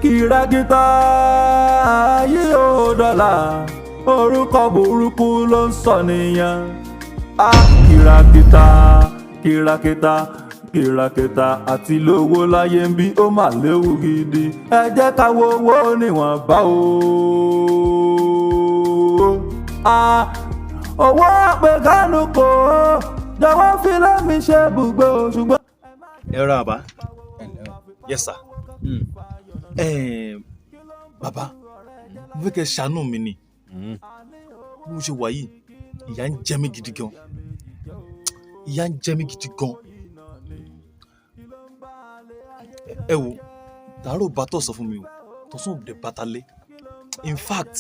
Kìràkìtà ayé ò dọ́là, orúkọ burúkú ló ń sọ nìyẹn. Á kìràkìtà, kìràkìtà, kìràkìtà àti lówó láyé ń bí, ó mà léwu gidi. Ẹ jẹ́ ká wo owó níwọ̀nba o. Ah, owó àpè kánú kò jọ̀wọ́ fi lẹ́mí ṣe bùgbé o, ṣùgbọ́n. Ẹ rà bàbá. Yes sir. Bàbá, mo fẹ́ kẹ́ ẹ ṣàánú mi ni. Bí mo ṣe wà yìí, ìyà ń jẹ mí gidi gan, ìyà ń jẹ mí gidi gan. Ẹ wo tàárọ̀ bá tọ̀ sọ fún mi o, tọ̀sán ò dé bàtà lé. In fact,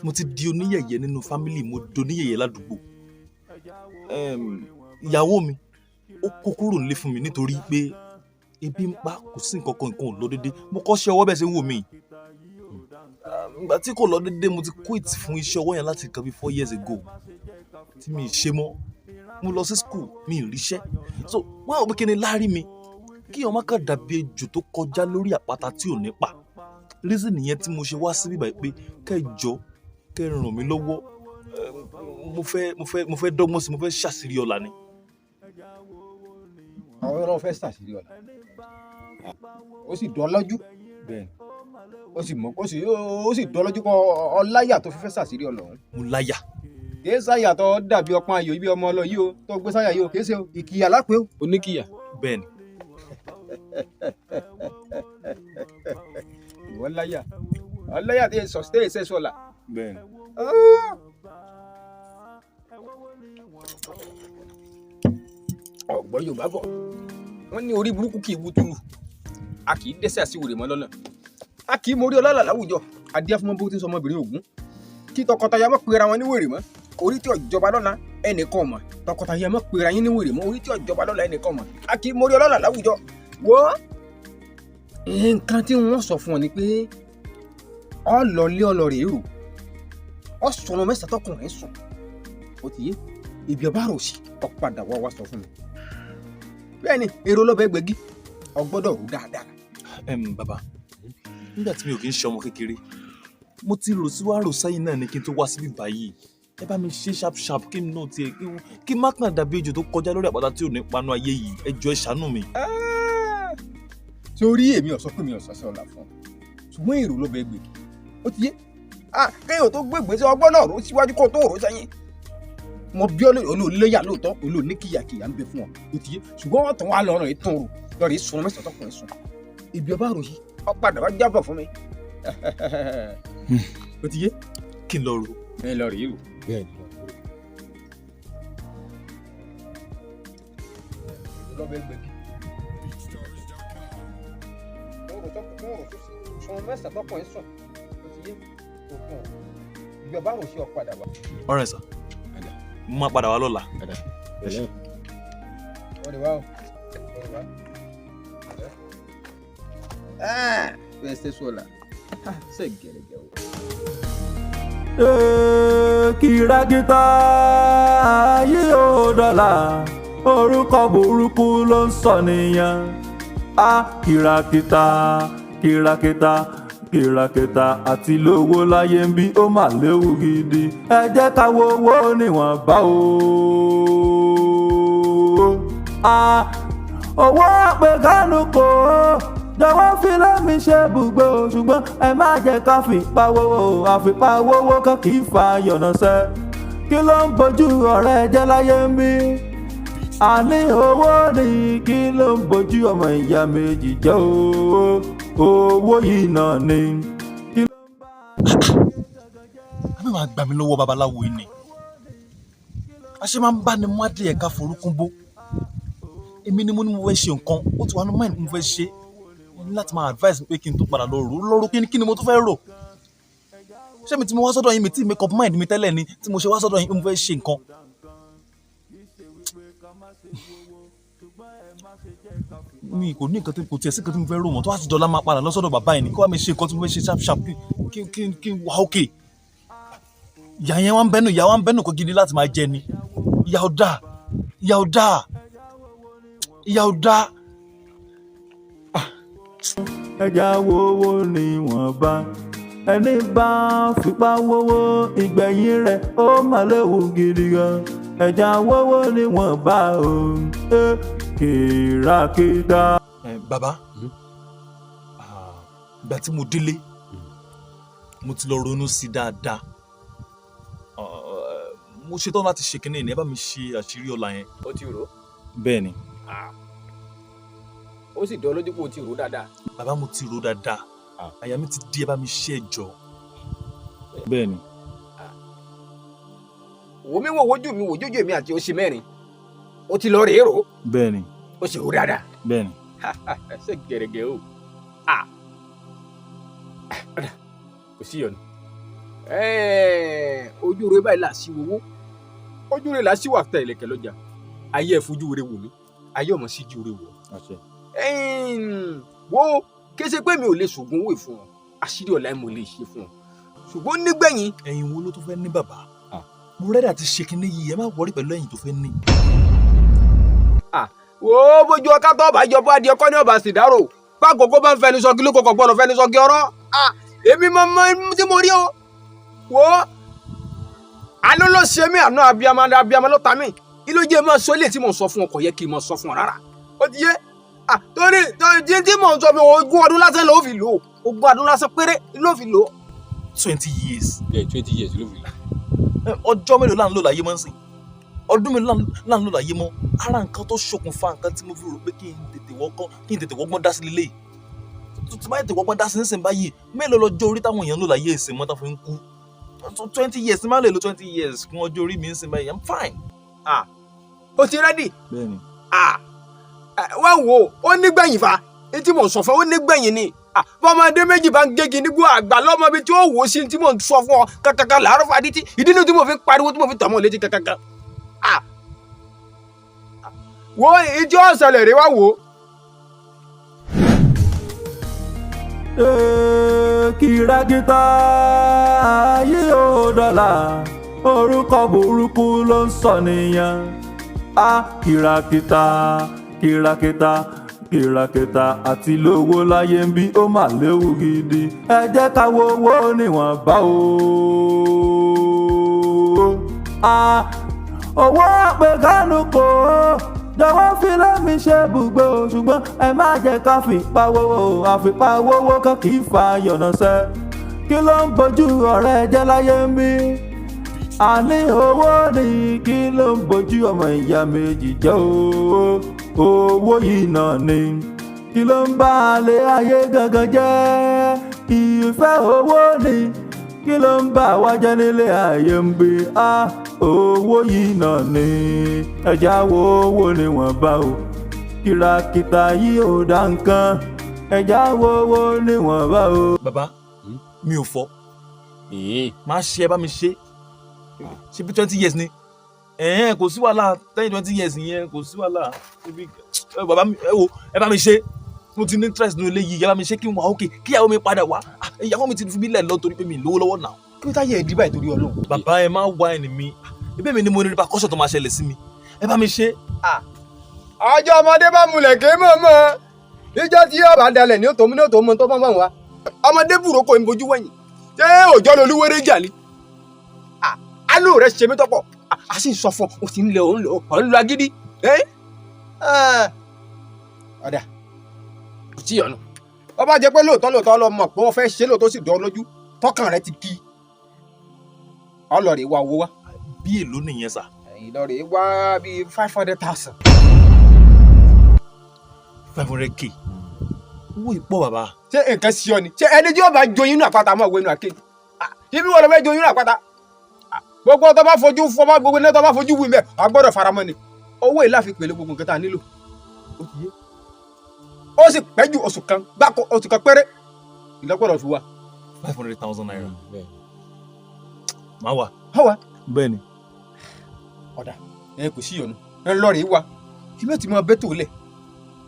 mo ti di oníyẹ̀yẹ́ nínú family, mo di oníyẹ̀yẹ́ ládùúgbò. Ìyàwó mi, ó kó kúrò nílé fún mi nítorí pé ebi ń pa, kò sí nǹkan kan, nǹkan ò lọ déédéé. Mo kọ́ṣẹ́ ọwọ́, bẹ́ẹ̀ ṣe ń wò mí. Ìgbà tí kò lọ déédéé, mo ti quit fún iṣẹ́ ọwọ́ yẹn láti nǹkan bí 4 years ago tí mi ì ṣe mọ́. Mo lọ sí school, mi ì ríṣẹ́. So wọ́n á wò pé kí ni láárí mi, kí ọmọ kan dàbí ejò tó kọjá lórí àpáta tí ò ní pa. Reason nìyẹn tí mo ṣe wá síbí báyìí pé kẹ́ jọ, kẹ́ ràn mí lọ́wọ́. Mo fẹ́ dọ́gbọ́n sí, mo fẹ́ ṣàṣírí ọ̀la ni. Àwọn ọlọ́run fẹ́ ṣàṣírí ọ̀la, ó sì dán lójú? Bẹ́ẹ̀ni. Ó sì mọ̀, ó sì dán lójú kọ́ ọláyà tó fi fẹ́ ṣàṣírí ọ̀la ọ̀hún? Mo láyà. Kìí sáyà tó dàbí ọpọ́n ayò ibi ọmọ ọlọ yìí o, tó gbé sáyà yìí o, kìí ṣe o, ìkìyà lápẹ́ o. Oníkìyà. Bẹ́ẹ̀ni. Ìwọ láyà, ọláyà tí sọ sí ṣe sọlá. Bẹ́ẹ̀ni. Ọ̀gbọ́n Yorùbá bọ̀, wọ́n ní orí burúkú kì í wútúrú, a kì í dẹ́sẹ̀ sí wèrè mọ́ lọ́nà, a kì í mórí ọlọ́lá láwùjọ. Adé fún bó ti ń sọ ọmọbìnrin Ògún kí tọkọtaya mọ̀ pera wọn ní wèrè mọ́. Orí tí ọ̀jọba lọ́la ẹnìkan mọ̀, tọkọtaya mọ̀ pera yín ní wèrè mọ́. Orí tí ọ̀jọba lọ́la ẹnìkan mọ̀, a kì í mórí ọlọ́lá láwùjọ. Wọ́ nǹkan tí wọ́n sọ fún ọ ni pé ọlọ́lé ọlọ́rẹ̀ èrò ọ sọ̀rọ̀ mẹ́sàn-án tọkùnrin sùn, ó ti yé ibi ọba rò sí, ọ padà wá wá sọ fún mi. Bẹ́ẹ̀ ni, èrò lọ́bẹ̀ gbẹ̀gí, ọ gbọ́dọ̀ rú dáadáa. Bàbá, nígbà tí mi ò kí ń ṣe ọmọ kékeré, mo ti rò sí wàá rò sẹ́yìn náà ni kí n tó wá síbí báyìí. Ẹ bá mi ṣe sharp sharp, kí n náà tiẹ̀ kí n má kàn dàbí ejò tó kọjá lórí àpáta tí ò ní panu ayé yìí. Ẹ jọ̀ọ́, ẹ ṣàánú mi. Torí èmi ò sọ pé mi ò sọ sí ọ̀la fún ọ, ṣùgbọ́n èrò lọ́bẹ̀ gbẹ̀gí, ó ti yé. Kéèyàn tó gbégbé sí ọgbọ́n náà rò síwájú kó tó rò sẹ́yìn. Mo bí ọ lóyún olóòléyà lóòótọ́, olóòní kìyàkìyà ń bẹ fún ọ, ó ti yé, ṣùgbọ́n wọ́n tún wá lọ́rùn ètò rò lọ́rọ̀ ìsun mẹ́sàn-án tọkùnrin sùn, ibi ọba rò yìí, ọ padà wá jábọ̀ fún mi. Ó ti yé. Kí n lọ rò. Ẹ lọ rèé rò. Bẹ́ẹ̀ni. Lọ́bẹ̀ gbẹ̀gí. Sùn mẹ́sàn-án tọkùnrin sùn, ó ti yé, òkun ibi ọba rò sí, ọ padà wá. All right sir, mo máa padà wá lọ́la. Wọ́n lè wá o, wọ́n lè wá. Bẹ́ẹ̀ ṣe sọ̀la ṣe gẹ̀rẹ́gẹ̀ o. Kìràkìtà ayé ò dọ́là, orúkọ burúkú ló ń sọ nìyẹn. Á kìràkìtà, kìràkìtà, kìràkìtà àti lówó láyé ń bí, ó mà léwu gidi. Ẹ jẹ́ ká wo owó níwọ̀nba o. Ah, owó àpè kánú kò jọ̀wọ́ fi lẹ́mí ṣe bùgbé o, ṣùgbọ́n ẹ má jẹ́ ká fipá wọ́wọ́. Àfipá wọ́wọ́ kan kì í fa yọ̀nà sẹ́. Kí ló ń bójú ọ̀rẹ́ jẹ́ láyé ń bí? Àní owó ni. Kí ló ń bójú ọmọ ìyá méjì jẹ́ o? Owó yìí náà ni. Kí ló ń bá Àbí máa gbà mí lọ́wọ́ babaláwo yìí ni a ṣe máa ń bá ní mú adìyẹ ká forúkún bó. Èmi ni mo ní mo fẹ́ ṣe nǹkan, ó ti wà ní mind mo fẹ́ ṣe. Mo ní láti máa advice mi pé kí n tó padà lọ rò ó lọ́rọ́. Kí ni mo tún fẹ́ rò? Ṣé mi tí mo wá sọ́dọ̀ yín, mi tí make up mind mi tẹ́lẹ̀ ni tí mo ṣe wá sọ́dọ̀ yín pé mo fẹ́ ṣe nǹkan? Mi kò ní nǹkan tí kò tiẹ̀ sí nǹkan tí mo fẹ́ rò mọ́. Tó wá sí dọ́là, máa padà lọ sọ́dọ̀ bàbá yìí ni kó wá mi ṣe nǹkan tí mo fẹ́ ṣe sharp sharp, kí n wà ókè. Ìyá yẹn wá ń bẹ́nu, ìyá wa ń bẹ́nu kó gidi láti máa jẹ ni. Ìyá ò dáa, ìyá ò dáa, ìyá ò dáa. Ẹja wowó ni wọ́n bá ẹni bá fipá wowó, ìgbẹ̀yìn rẹ̀ ó mà léwu gidi gan. Ẹja wowó ni wọ́n bá o, kìràkìtà. Ẹ bàbá, ìgbà tí mo délé, mo ti lọ ronú sí dáadáa. Mo ṣetán láti ṣe kínní ní, ẹ bá mi ṣe àṣírí ọlá yẹn. Ó ti rò? Bẹ́ẹ̀ ni. Ó sì dán lójú pé o ti rò dáadáa? Bàbá, mo ti rò dáadáa, àyà mi ti di. Ẹ bá mi ṣe, ẹ jọ. Bẹ́ẹ̀ ni. Wò mí wò, wojú mi wò, jójú èmi àti oṣù mẹ́rin, ó ti lọ rèé rò? Bẹ́ẹ̀ ni. Ó sì rò dáadáa? Bẹ́ẹ̀ ni. Ṣe gẹ̀rẹ́gẹ̀ o. Ọ̀dà, kò sí ìyọnu. Ojú rẹ báyìí là sí owó, ojú rẹ là sí wà tẹ ìlẹ̀kẹ̀ lọ́jà. Ayé ẹ̀ fojú rẹ wò mí, ayé ọmọ síjú rẹ wò Àṣẹ. Wo, kése pé mi ò lè ṣògùn owó ìfún ọ, àṣírí ọ̀la mo lè ṣe fún ọ, ṣùgbọ́n nígbẹ̀yìn. Ẹ̀yin wo ló tó fẹ́ ní, bàbá? Mo ready àti ṣe kinní yìí, ẹ má worry pẹ̀lú ẹ̀yìn tó fẹ́ ní. Wo, bójú ọká tó bá jọ bá di ọkọ ní ọba sì dárò, bákòókò bá ń fẹnu sọ kí ló kọkọ gbọ́dọ̀ fẹnu sọ kí ọ̀rọ̀. Èmi mọ mọ tí mo rí o. Wo, àánú ló ṣe mí, àánú abiyamọ, abiyamọ ló ta mí. Kí ló jẹ́ máa sọ ilé tí mò ń sọ fún ọ? Kò yẹ kí n máa sọ fún ọ rárá. Ó ti yé. Torí torí tí mò ń sọ fún ọ, 20 ọdún lásán ló fi lò ó, 20 ọdún lásán péré ló fi lò ó. 20 years? Bẹ́ẹ̀, 20 years ló fi lò. Ọjọ́ mélòó là ń lò láyé mọ́ ń sìn? Ọdún mélòó là ń lò láyé mọ́? Ara nǹkan tó ṣokùnfà nǹkan tí mo fi rò pé kí n tètè wọ́kọ́, kí n tètè wọ́gbọ́n dá sí lélẹ̀ tó ti bá tètè wọ́gbọ́n dá sí nísìnyí báyìí, mélòó lọ́jọ́ orí táwọn èèyàn ń lò láyé ìsìn mọ́ tá fi ń kú? 20 years ní má lè lo 20 years kún ọjọ́ orí mi nísìnyí báyìí, I'm fine. O ti ready? Bẹ́ẹ̀ni. Wá wò ó, nígbẹ̀yìn fa etí mò ń sọ fún ọ, ó nígbẹ̀yìn ni. Bọ́mọdé méjì bá ń gégi nígbó, àgbà lọ́mọ bíi tí ó wò ó sí tí mò ń sọ fún ọ kankankan làárọ̀ fadí tí ìdí ni tí mo fi pariwo, tí mo fi tọ̀ mọ́ létí kankankan. Wo, ìjọ ọ̀sẹ̀lẹ̀ rẹ, wá wò ó. Kìràkìtà ayé ò dọ́là, orúkọ burúkú ló ń sọ nìyẹn. A kìràkìtà, kìràkìtà, kìràkìtà àti lówó láyé ń bí, ó mà léwu gidi. Ẹ jẹ́ ká wo owó níwọ̀nba o. A owó àpè kánú kò ó, jọ̀wọ́ fi lẹ́mi ṣe bùgbé o, ṣùgbọ́n ẹ má jẹ́ ká fipá wówó. Àfipá wówó kan kì í fa yọ̀nà sẹ́. Kí ló ń bójú ọ̀rẹ́ jẹ́ láyé ń bí? Àní owó ni. Kí ló ń bójú ọmọ ìyá méjì jẹ́ o? Owó yìí náà ni. Kí ló ń bá alẹ́ ayé gangan jẹ́? Ìfẹ́ owó ni. Kí ló ń bá wa jẹ́ nílé ayé ń bí? A owó yìí náà ni. Ẹja wo owó ni wọ́n bá o. Kìràkìtà yìí ò dá nǹkan. Ẹja wo owó ni wọ́n bá o. Bàbá, mi ò fọ́, máa ṣe, ẹ bá mi ṣe. Ṣe bí 20 years ni, ẹ̀ẹ́n, kò sí wàhálà. Tẹ́yìn 20 years yẹn, kò sí wàhálà. Ibi ẹ bàbá mi, ẹ wo, ẹ bá mi ṣe. Mo ti ní interest nínú eléyìí, ẹ bá mi ṣe kí n wà ókè, kí ìyàwó mi padà wá. Ìyàwó mi ti fi mí lẹ̀ lọ torí pé mi ì lówó lọ́wọ́ náà. Kí ló táyé ẹ̀ dí báyìí torí Ọlọ́run? Bàbá, ẹ má wá ẹni mi, ẹbí mi ni mo ní repercussion tó máa ṣẹlẹ̀ sí mi. Ẹ bá mi ṣe. Ọjọ́ ọmọdé bá mulẹ̀ ké mọ̀ mọ́, níjọ́ tí yóò bá dalẹ̀ ní òtò ní òtò mọ́ tó mọ́ mọ́ wa. Ọmọdé burúkú ń bojú wẹ̀yìn, ṣé òjọ́ lolúwéré jà ni? Àánú rẹ̀ ṣe mí tọ́pọ̀, a sì ń sọ fún ọ, o sì ń lọ, ò ń lọ, ò ń lọ agídí. Ọ̀dà, kò tí ì yọnu. Ó bá jẹ́ pé lóòótọ́ lóòótọ́ lọ mọ̀ pé wọ́n fẹ́ ṣe lóòótọ́, sì dán ọ lójú, tọkàn rẹ ti kí ọlọ́ọ̀rẹ́ wá owó wá. Bí èló nìyẹn sà? Ìlọrẹ̀ wá bíi 500,000. 500K? Owó ìpọ̀, bàbá. Ṣé nǹkan ṣe ọ ni? Ṣé ẹni tí yóò bá joyin inú àpáta máa wo inú àké? Ibi wọn lọ fẹ́ joyin inú àpáta? Gbogbo tó bá fojú fọ bá, gbogbo iná tó bá fojú wí mẹ́, a gbọ́dọ̀ faramọ́ ni. Owó yìí láfi pèlè gbogbo nǹkan tá a nílò. Ó ti yé. Ó sì pẹ́ ju oṣù kan gbáko, oṣù kan péré ìlọ́gbọ́dọ̀ fi wá. ₦500,000, máa wà. Wá. Bẹ́ẹ̀ ni. Ọ̀dà, ẹ kò sí ìyọnu, ẹ lọ rèé wa ibi tí mo bẹ́ tó lẹ̀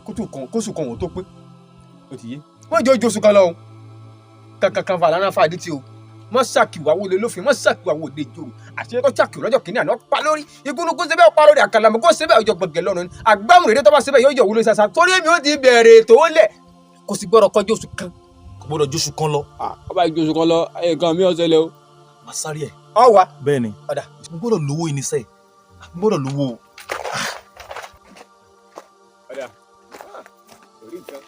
kótó kan kóṣù kan wọ́n tó pé. Ó ti yé, wọ́n jọ oṣù kan lọ o. Kankan fà lánàá fà àdìtì o. Mọ́ ṣàkíwá wọlé lófin, mọ́ ṣàkíwá wọlé ìjòrò àṣeyẹ tó ṣàkíwá lọ́jọ́ kìíní àná pa lórí igúnnugún síbẹ̀ pa lórí àkàlàmọ́ kó síbẹ̀ ọjọ́ gbọ̀ngẹ̀ lọ́rùn ni àgbàmùrèdè tó bá síbẹ̀ yóò yọ wúlò sàṣà torí èmi ó ti bẹ̀rẹ̀ tó lẹ̀. Kò sì gbọ́dọ̀ kọjá oṣù kan. Kò gbọ́dọ̀ jóṣù kan lọ. Ọba ìjọ oṣù kan lọ, nǹkan mi ò ṣẹlẹ̀ o. Màá sáré ẹ̀. Ọ wà. Bẹ́ẹ̀ ni. Ọ̀dà. Mo gbọ́dọ̀ lówó yìí níṣẹ́, mo gbọ́dọ̀ lówó o. Ọ̀dà. Orí nǹkan.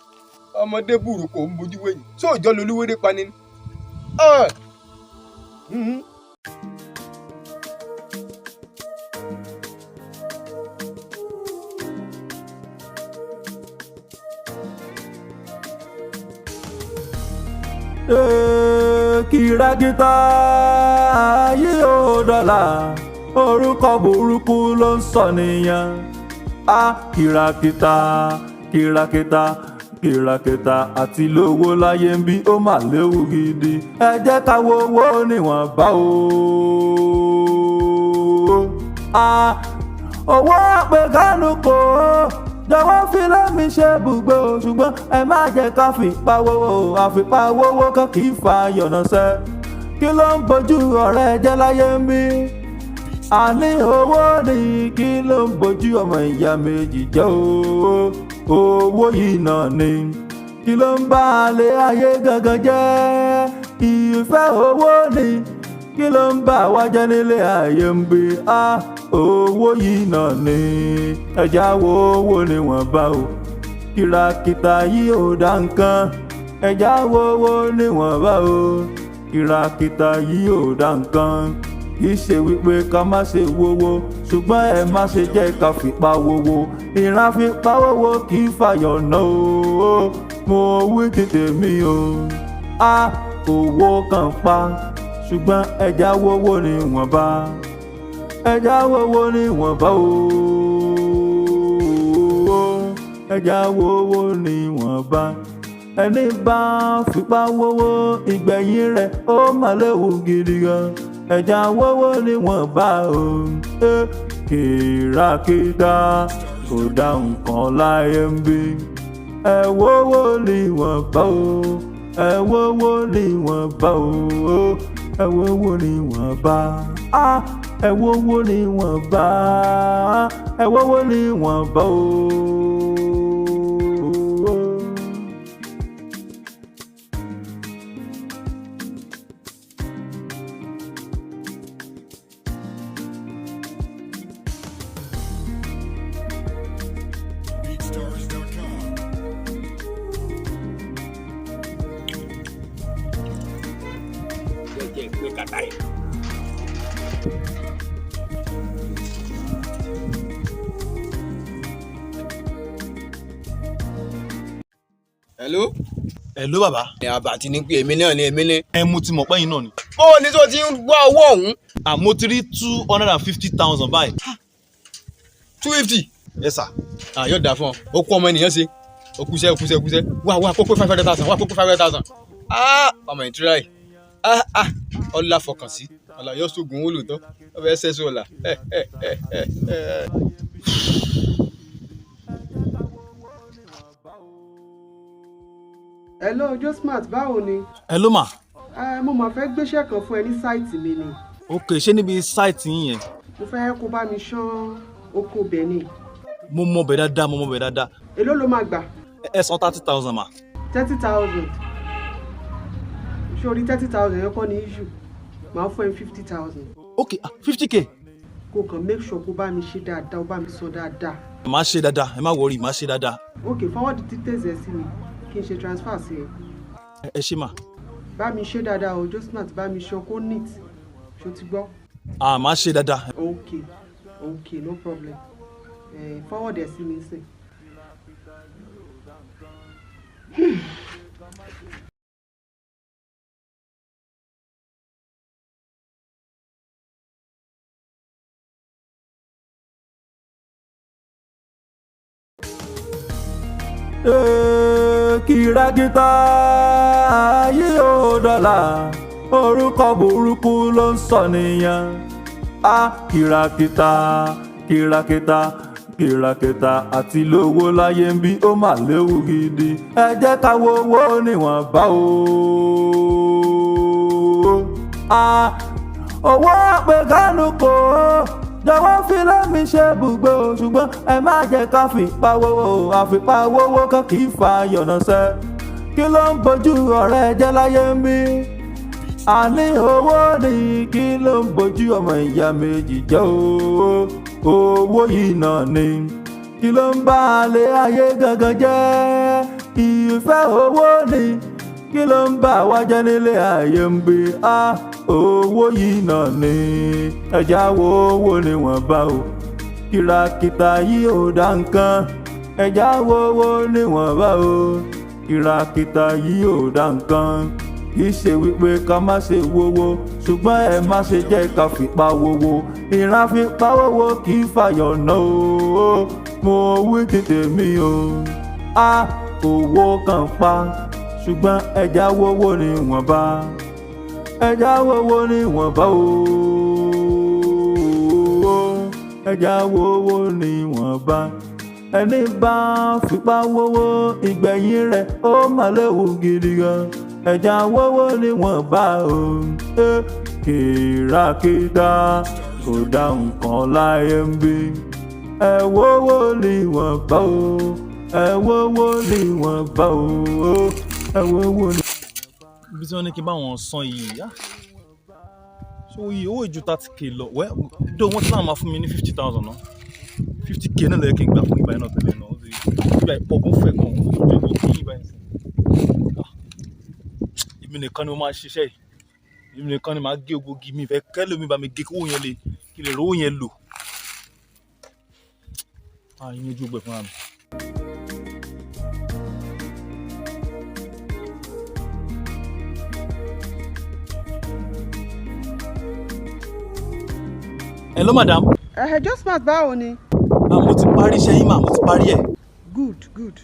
Ọmọdé burú kò ń bojú wẹ̀yìn. Sóòjọ́ lolúwéré pani ni. Ah! Mhm. Kìràkìtà ayé ò dọ́là, orúkọ burúkú ló ń sọ nìyẹn. A kìràkìtà, kìràkìtà, kìràkìtà àti lówó láyé ń bí, ó mà léwu gidi. Ẹ jẹ́ ká wo owó níwọ̀nba o. A owó àpè kánú kò ó, jọ̀wọ́ fi lẹ́mi ṣe bùgbé o, ṣùgbọ́n ẹ má jẹ́ ká fipá wówó. Àfipá wówó kan kì í fa yọ̀nà sẹ́. Kí ló ń bojú ọ̀rẹ́ jẹ́ láyé ń bí? Àní owó ni. Kí ló ń bojú ọmọ ìyá méjì jẹ́ o? Owó yìí náà ni. Kí ló ń bá alẹ́ ayé gangan jẹ́? Ìfẹ́ owó ni. Kí ló ń bá wa jẹ́ nílé ayé ń bí? A owó yìí náà ni. Ẹja wo owó ni wọ́n bá o. Kìràkìtà yìí ò dá nǹkan. Ẹja wo owó ni wọ́n bá o. Kìràkìtà yìí ò dá nǹkan. Kì í ṣe wípé ká má ṣe wówó, ṣùgbọ́n ẹ má ṣe jẹ́ ká fipá wówó. Ìran fipá wówó kì í fàyọ̀ náà o. Mo wí ti tèmi o. A owó kan pa, ṣùgbọ́n ẹja wówó ni wọ́n bá. Ẹja wówó ni wọ́n bá o. Ẹja wówó ni wọ́n bá. Ẹni bá fipá wówó, ìgbẹ̀yìn rẹ̀ ó mà léwu gidi gan. Ẹja wówó ni wọ́n bá o. Eh, kìràkìtà kò dá nǹkan láyé ń bí. Ẹ wówó ni wọ́n bá o. Ẹ wówó ni wọ́n bá o. Ẹ wówó ni wọ́n bá. Ah, ẹ wówó ni wọ́n bá. Ẹ wówó ni wọ́n bá o. BeatStars.com. Jẹ́ pé kàtà yìí. Hello. Ẹ ló bàbá. Ní àbàtì ní pé èmi náà ni, èmi ní. Ẹ mo ti mọ̀ pẹ́yìn náà ni. Bó o ní tó ti ń wá owó ọ̀hún? Àmọ́ ti rí 250,000 báyìí. 250. Yes sir. Ah, yóò dáa fún ọ. Ó kú ọmọ ènìyàn ṣe. Ó kúṣẹ́, ó kúṣẹ́, ó kúṣẹ́. Wá wá kókó 500,000, wá kókó 500,000. Ah, ọmọ ìtura yìí. Ah ah, ọlá fọkàn sí. Ọlá yóò ṣoògùn owó lóòótọ́. Ó fẹ́ ṣẹ́ṣọ́ ọ̀la. Ẹ ẹ ẹ ẹ ẹ. Hello Josmat, báwo ni? Ẹ ló mà. Ẹ mo mà fẹ́ gbéṣẹ́ kan fún ẹ ní site mi ni. Ok, ṣé níbi site yín yẹn? Mo fẹ́ kó bá mi ṣán oko bẹ̀ ni. Mo mọ bẹ̀ dáadáa, mo mọ bẹ̀ dáadáa. Èló ló máa gbà? Ẹ san 30,000 mà. 30,000. Sórí 30,000 yẹn kọ́ ni issue. Màá fún ẹ 50,000. Ok, 50K. Kó kàn make sure kó bá mi ṣe dáadáa, ó bá mi sọ dáadáa. Màá ṣe dáadáa, ẹ má worry, màá ṣe dáadáa. Ok, forward the details ẹ sí mi kí n ṣe transfer sí ẹ. Ẹ ṣé mà. Bá mi ṣe dáadáa o Josmat, bá mi ṣan kó neat. Ṣó ti gbọ́? Ah, màá ṣe dáadáa. Ok, ok, no problem. Ẹ forward ẹ sí mi sìn. Ee, kìràkìtà ayé ò dọ́là, orúkọ burúkú ló ń sọ nìyẹn. A kìràkìtà, kìràkìtà, kìràkìtà àti lówó láyé ń bí, ó mà léwu gidi. Ẹ jẹ́ ká wo owó níwọ̀nba o. A owó àpè kánú kò ó, jọ̀wọ́ fi lẹ́mi ṣe bùgbé o, ṣùgbọ́n ẹ má jẹ́ ká fipá wówó. Àfipá wówó kan kì í fa yọ̀nà sẹ́. Kí ló ń bojú ọ̀rẹ́ jẹ́ láyé ń bí? Àní owó ni. Kí ló ń bojú ọmọ ìyá méjì jẹ́ o? Owó yìí náà ni. Kí ló ń bá alẹ́ ayé gangan jẹ́? Ìfẹ́ owó ni. Kí ló ń bá wa jẹ́ nílé ayé ń bí? A owó yìí náà ni. Ẹja wo owó ni wọ́n bá o. Kìràkìtà yìí ò dá nǹkan. Ẹja wo owó ni wọ́n bá o. Kìràkìtà yìí ò dá nǹkan. Kì í ṣe wípé ká má ṣe wowó, ṣùgbọ́n ẹ má ṣe jẹ́ ká fipá wowó. Ìran fipá wowó kì í fàyọ̀ náà o. Mo wí tètè mi o. A owó kan pa, ṣùgbọ́n ẹja wowó ni wọ́n bá. Ẹja wowó ni wọ́n bá o. Ẹja wowó ni wọ́n bá. Ẹni bá fipá wowó, ìgbẹ̀yìn rẹ̀ ó mà léwu gidi gan. Ẹja wowó ni wọ́n bá o. Kìràkìtà kò dá nǹkan láyé ń bí. Ẹ wowó ni wọ́n bá o. Ẹ wowó ni wọ́n bá o. Ẹ wowó ni. Ibi tí wọ́n ní kí n bá wọn san yìí yá, so iye owó ìju 30K lọ. Wẹ́ dó, wọ́n ti náà máa fún mi ní 50,000 náà. 50K náà ló yẹ kí n gbà fún ìgbà yẹn náà tẹ́lẹ̀ náà. Ó ti ìgbà ìpọ̀ gan, fẹ̀ gan, ó ti gbọ́ kí ìgbà yẹn sí. Ah, èmi nìkan ni mo máa ṣiṣẹ́ yìí, èmi nìkan ni màá gé ogogi mi. Ìfẹ́ kẹ́lẹ́ mi bá mi gé kówó yẹn lè kí lè rówó yẹn lò. Ah, ìyẹn ojú gbẹ fúnra mi. Hello, madam. Ẹ̀hẹ̀, Josephat, báwo ni? Ah, mo ti parí iṣẹ́ yín mà, mo ti parí ẹ̀. Good, good.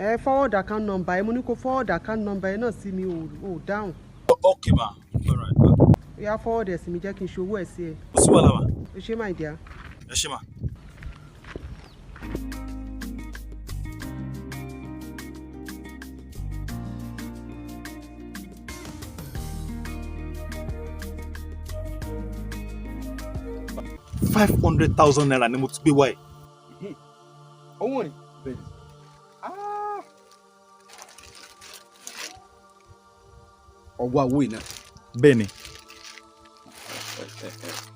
Ẹ forward account number ẹ. Mo ní kó forward account number ẹ náà sí mi, ò dáhùn. Ok ma, alright. Ó yá, forward ẹ̀ sí mi, jẹ́ kí n ṣe owó ẹ̀ sí ẹ. Kò sí wàhálà mà. O ṣé, my dear. Ẹ ṣé mà. ₦500,000 ni mo ti gbé wá ẹ̀. Owó ni. Bẹ́ẹ̀ni. Ọwọ́ àwọ̀ yìí náà. Bẹ́ẹ̀ni.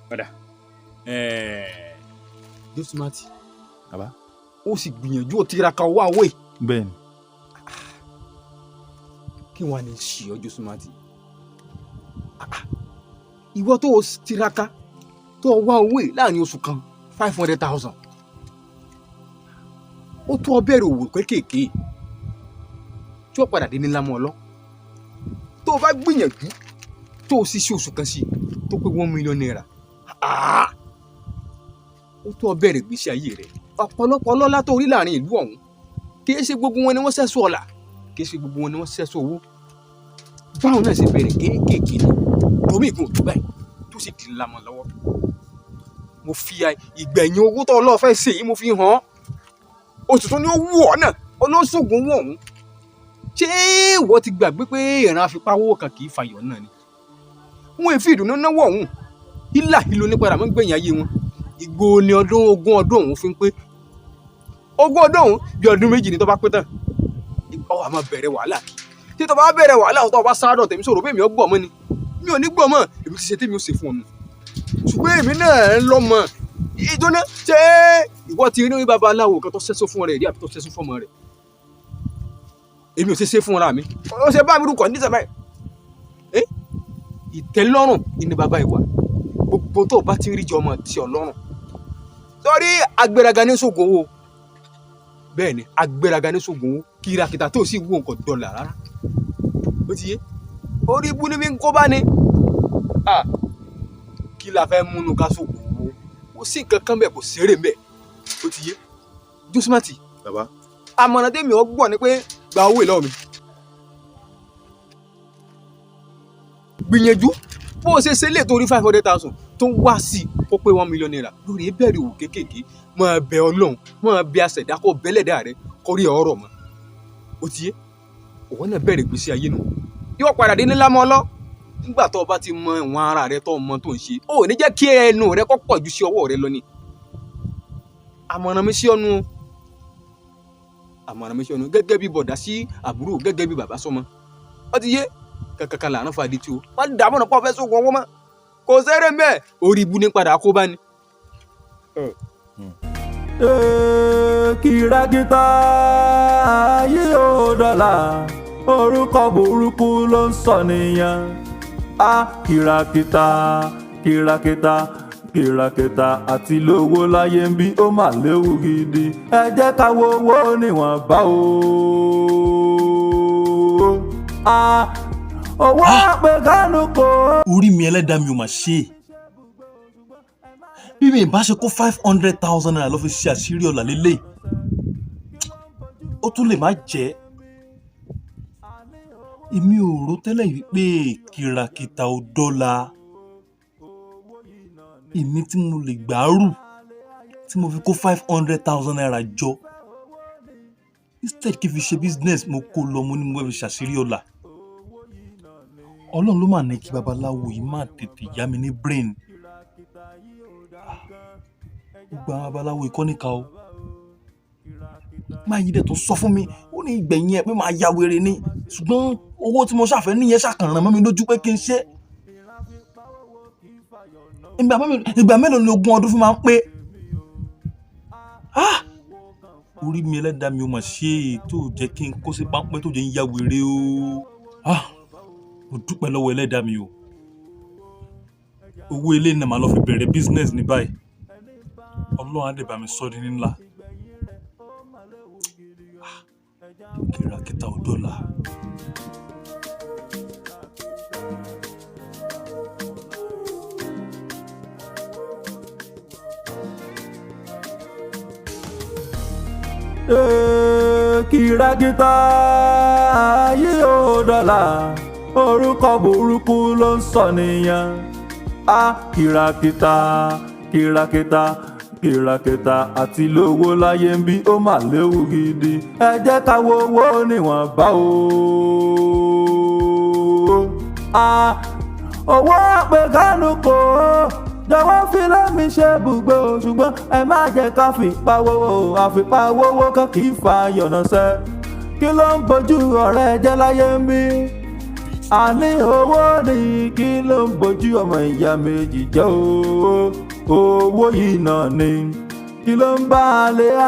Padà Josephat. Bàbá. Ó sì gbìyànjú, ó tiraka ọwọ́ àwọ̀ yìí. Bẹ́ẹ̀ni. Kí wàá ní ṣì ọ́, Josephat? Ìwọ tó o tiraka tó o wá owó yìí láàrin oṣù kan, 500,000, ó tó ọ bẹ̀rẹ̀ òwò kéékèèké tí ó padà dé ní ńlá mọ́ ọ lọ. Tó o bá gbìyànjú tó o ṣiṣẹ́ oṣù kan sí i tó pé ₦1 million, ó tó ọ bẹ̀rẹ̀ ìgbésí ayé rẹ̀. Ọ̀pọ̀lọpọ̀ ọlọ́lá tó rí láàrin ìlú ọ̀hún, kì í ṣe gbogbo wọn ni wọ́n ṣẹ̀ṣọ́ ọ̀la, kì í ṣe gbogbo wọn ni wọ́n ṣẹ̀ṣọ́ owó. Báwọn náà ṣe bẹ̀rẹ̀ kéékèèké ni tomi ìgùn òtún báyìí tó sì di ńlá mọ́ lọ́wọ́. Mo fi ìgbẹ̀yìn owó tó ọlọ́ọ̀ fẹ́ ṣe yìí, mo fi hàn án. Oṣù tó ní ó wù ọ́ náà olóṣogùn owó ọ̀hún. Ṣé ìwọ ti gbàgbé pé ìran afipáwọ́ kan kì í fàyọ̀ náà ni? Wọn èéfì ìdùnnú náwó ọ̀hún, hílà hílo ní padà mọ́ gbẹ̀yìn ayé wọn. Ìgbò ni ọdún 20 ọdún ọ̀hún fi ń pé 20 ọdún ọ̀hún, bí ọdún 2 ni tó bá pé tán, ọ wà máa bẹ̀rẹ̀ wàhálà. Kí tí tó bá bẹ̀rẹ̀ wàhálà, tó bá sáré tèmi sọ̀rọ̀ bẹ́ẹ̀ mi ò gbọ́ mọ́ ni, mi ò ní gbọ́ mọ́. Èmi ti ṣe tèmi ò ṣe fún ọ nù, ṣùgbọ́n èmi náà ń lọ́mọ ìdúná. Ṣé ìwọ ti rí babaláwo kan tó ṣẹ́sọ fún ọ rẹ̀ rí àbí tó ṣẹ́sọ fún ọmọ rẹ̀? Èmi ò ṣe ṣe fúnra mi, ó ṣe bá mi rúkọ ní sàbẹ̀. Ìtẹ́lọ́rùn ni bàbá ìwà. Gbogbo tó o bá ti rí jọ ọmọ tí ọ lọ́rùn sọrí. Agbéraga ní sógun owó. Bẹ́ẹ̀ ni, agbéraga ní sógun owó. Kìràkìtà tó sì wú nǹkan dọ́là rárá, ó ti yé orí ibú ní bí ń kó bá ní. Kí la fẹ́ múnú ká sógun owó? Kò sí nǹkan kan bẹ́ẹ̀, kò sérè bẹ́ẹ̀, ó ti yé, Josmati. Bàbá. Àmọ̀ràn tèmi ò gbọ́ ni pé gba owó ìlọ́ọ̀ mi, gbìyànjú bó o ṣe ṣe lè torí 500,000 tó ń wá sí i kó pé ₦1 million lórí ìbẹ̀rẹ̀ òwò kéékèèké. Máa bẹ Ọlọ́run, máa bẹ àṣẹ̀dá, kó bẹ́lẹ̀dá rẹ kó rí ọ̀rọ̀ mọ́. Ó ti yé, òun náà bẹ̀rẹ̀ ìgbésí ayé nù, yóò padà dé nílá mọ́ ọlọ́ nígbà tó o bá ti mọ ìwọ̀n ara rẹ, tó o mọ tó ń ṣe. Ó ní jẹ́ kí ẹnu rẹ kó pọ̀ ju sí ọwọ́ rẹ lọ ni. Àmọ̀ràn mi sí ọnu o. Àmọ̀ràn mi sọnù gẹ́gẹ́ bí bọ̀dá sí àbúrò, gẹ́gẹ́ bí bàbá sọmọ. Ó ti yé kankan làánú fàdí tí o má dààmú ọ̀nà pọ̀ fẹ́ sóògùn owó mọ́, kò sẹ́rẹ̀ mẹ́ orí ibu ní padà kó bá ní. Kìràkìtà yìí ò dọ́là, orúkọ burúkú ló ń sọ nìyẹn. A kìràkìtà, kìràkìtà, kìràkìtà àti lówó láyé ń bí ó mà léwu gidi. Ẹ jẹ́ ká wo owó níwọ̀nba o. A owó àpè kánú kò. Orí mi, ẹlẹ́dàá mi ò mà ṣe é. Bí mi ìbá ṣe kó ₦500,000 lọ fi ṣe àṣírí ọ̀là lélẹ̀, ó tún lè má jẹ́. Èmi ò rò tẹ́lẹ̀ wípé kìràkìtà ò dọ́là. Èmi tí mo lè gbàrú tí mo fi kó ₦500,000 jọ, instead kí n fi ṣe business, mo kó lọ, mo ní mo fẹ́ fi ṣàṣírí ọ̀la. Ọlọ́run ló mà ní kí babaláwo yìí má tètè yá mi ní brain. Gbogbo àwọn babaláwo yìí kọ́ níka o. Máa yí dẹ̀ tó sọ fún mi, ó ní ìgbẹ̀yìn ẹ̀ pé máa ya wèrè ni, ṣùgbọ́n owó tí mo ṣàfẹ́ níyẹn ṣàkànràn mọ́ mi lójú pé kí n ṣe. Ìgbà mélòó ni 20 ọdún fi máa ń pé? Ah! Orí mi, ẹlẹ́dàá mi ò mà ṣe é tó jẹ́ kí n kó sí páńpẹ́ tó jẹ́ ń ya wèrè o. Ah! Mo dúpẹ́ lọ́wọ́ ẹlẹ́dàá mi o. Owó ilé náà màá lọ fi bẹ̀rẹ̀ business ní báyìí. Ọlọ́run á dẹ̀ bá mi sọ́ di ní ńlá. Ah! Kìràkìtà ò dọ́là. Kìràkìtà yìí ò dọ́là, orúkọ burúkú ló ń sọ nìyẹn. A kìràkìtà, kìràkìtà, kìràkìtà àti lówó láyé ń bí ó mà léwu gidi. Ẹ jẹ́ ká wo owó níwọ̀nba o. A owó àpè kánú kò jọ̀wọ́ fi lẹ́mí ṣe bùgbé o, ṣùgbọ́n ẹ má jẹ́ ká fipá wówó. Àfipá wówó kan kì í fa yọ̀nà sẹ́. Kí ló ń bojú ọ̀rẹ́ jẹ́ láyé ń bí? Àní owó ni. Kí ló ń bojú ọmọ ìyá méjì jẹ́ o? Owó yìí náà ni. Kí ló ń bá a lé ayé.